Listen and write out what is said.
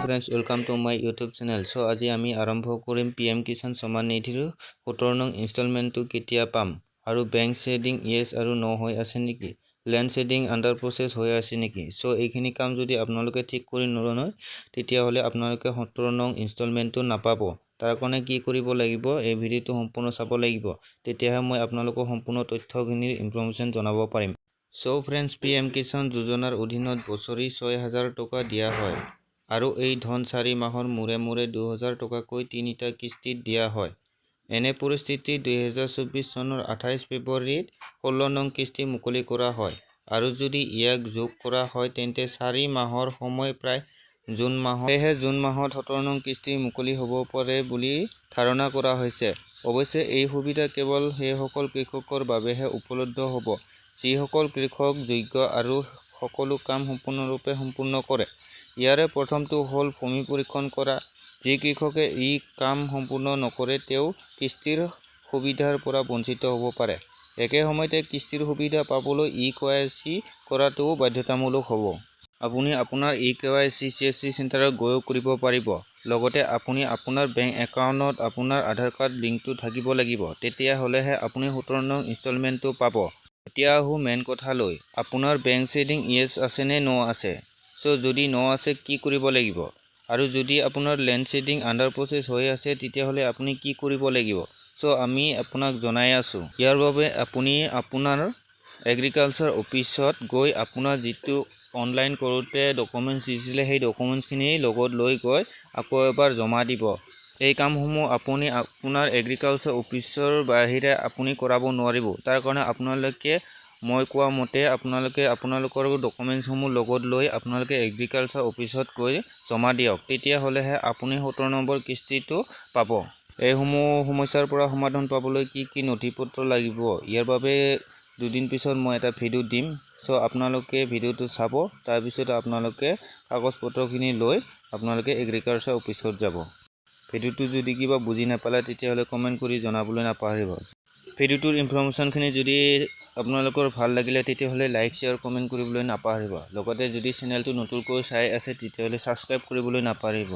Friends, welcome to my YouTube channel. So আজি আমি আৰম্ভ কৰিম পি এম কিষাণ সন্মান নিধিৰ 17 নং ইনষ্টলমেণ্টটো কেতিয়া পাম আৰু বেংক শ্বেডিং য়েছ আৰু ন হৈ আছে নেকি, লেণ্ড শ্বেডিং আণ্ডাৰ প্ৰচেছ হৈ আছে নেকি। চ' এইখিনি কাম যদি আপোনালোকে ঠিক কৰি নলয়, তেতিয়াহ'লে আপোনালোকে 17 নং ইনষ্টলমেণ্টটো নাপাব। তাৰ কাৰণে কি কৰিব লাগিব, এই ভিডিঅ'টো সম্পূৰ্ণ চাব লাগিব। তেতিয়াহে মই আপোনালোকক সম্পূৰ্ণ তথ্যখিনিৰ ইনফৰ্মেশ্যন জনাব পাৰিম। চ' ফ্ৰেণ্ডছ, পি এম কিষাণ যোজনাৰ অধীনত বছৰি 6000 টকা দিয়া হয় আৰু এই ধন 4 মাহৰ মূৰে মূৰে 2000 টকাকৈ তিনিটা কিস্তিত দিয়া হয়। এনে পৰিস্থিতিত 2024 চনৰ 28 ফেব্ৰুৱাৰীত 16 নং কিস্তি মুকলি কৰা হয় আৰু যদি ইয়াক যোগ কৰা হয়, তেন্তে 4 মাহৰ সময় প্ৰায় জুন মাহত। সেয়েহে জুন মাহত 17 নং কিস্তি মুকলি হ'ব পাৰে বুলি ধাৰণা কৰা হৈছে। অৱশ্যে এই সুবিধা কেৱল সেইসকল কৃষকৰ বাবেহে উপলব্ধ হ'ব, যিসকল কৃষক যোগ্য আৰু সকলো কাম সম্পূৰ্ণৰূপে সম্পূৰ্ণ কৰে। ইয়াৰে প্ৰথমটো হ'ল ভূমি পৰীক্ষণ কৰা। যি কৃষকে এই কাম সম্পূৰ্ণ নকৰে, তেওঁ কিস্তিৰ সুবিধাৰ পৰা বঞ্চিত হ'ব পাৰে। একে সময়তে কিস্তিৰ সুবিধা পাবলৈ ই কেৱাইচি কৰাটোও বাধ্যতামূলক হ'ব। আপুনি আপোনাৰ ই কেৱাইচি চিএছচি চেণ্টাৰত গৈও কৰিব পাৰিব। লগতে আপুনি আপোনাৰ বেংক একাউণ্টত আপোনাৰ আধাৰ কাৰ্ড লিংকটো থাকিব লাগিব। তেতিয়াহ'লেহে আপুনি 17 নং ইনষ্টলমেণ্টটো পাব। এতিয়া আহোঁ মেইন কথালৈ। আপোনাৰ বেংক শ্বেডিং য়েছ আছে নে ন আছে? চ' যদি ন আছে, কি কৰিব লাগিব আৰু যদি আপোনাৰ লেণ্ড শ্বেডিং আণ্ডাৰ প্ৰচেছ হৈ আছে, তেতিয়াহ'লে আপুনি কি কৰিব লাগিব? চ' আমি আপোনাক জনাই আছোঁ। ইয়াৰ বাবে আপুনি আপোনাৰ এগ্ৰিকালচাৰ অফিচত গৈ আপোনাৰ যিটো অনলাইন কৰোঁতে ডকুমেণ্টছ দিছিলে, সেই ডকুমেণ্টছখিনি লগত লৈ গৈ আকৌ এবাৰ জমা দিব। এই কামসমূহ আপুনি আপোনাৰ এগ্ৰিকালচাৰ অফিচৰ বাহিৰে আপুনি কৰাব নোৱাৰিব। তাৰ কাৰণে আপোনালোকে মই কোৱা মতে আপোনালোকে আপোনালোকৰ ডকুমেণ্টছসমূহ লগত লৈ আপোনালোকে এগ্ৰিকালচাৰ অফিচত গৈ জমা দিয়ক। তেতিয়াহ'লেহে আপুনি 17 নম্বৰ কিস্তিটো পাব। এইসমূহ সমস্যাৰ পৰা সমাধান পাবলৈ কি কি নথি পত্ৰ লাগিব, ইয়াৰ বাবে দুদিন পিছত মই এটা ভিডিঅ' দিম। চ' আপোনালোকে ভিডিঅ'টো চাব, তাৰপিছত আপোনালোকে কাগজ পত্ৰখিনি লৈ আপোনালোকে এগ্ৰিকালচাৰ অফিচত যাব। ভিডিঅ'টো যদি কিবা বুজি নাপালে, তেতিয়াহ'লে কমেণ্ট কৰি জনাবলৈ নাপাহৰিব। ভিডিঅ'টোৰ ইনফৰ্মেশ্যনখিনি যদি আপোনালোকৰ ভাল লাগিলে, তেতিয়াহ'লে লাইক, শ্বেয়াৰ, কমেণ্ট কৰিবলৈ নাপাহৰিব। লগতে যদি চেনেলটো নতুনকৈ চাই আছে, তেতিয়াহ'লে ছাবস্ক্ৰাইব কৰিবলৈ নাপাহৰিব।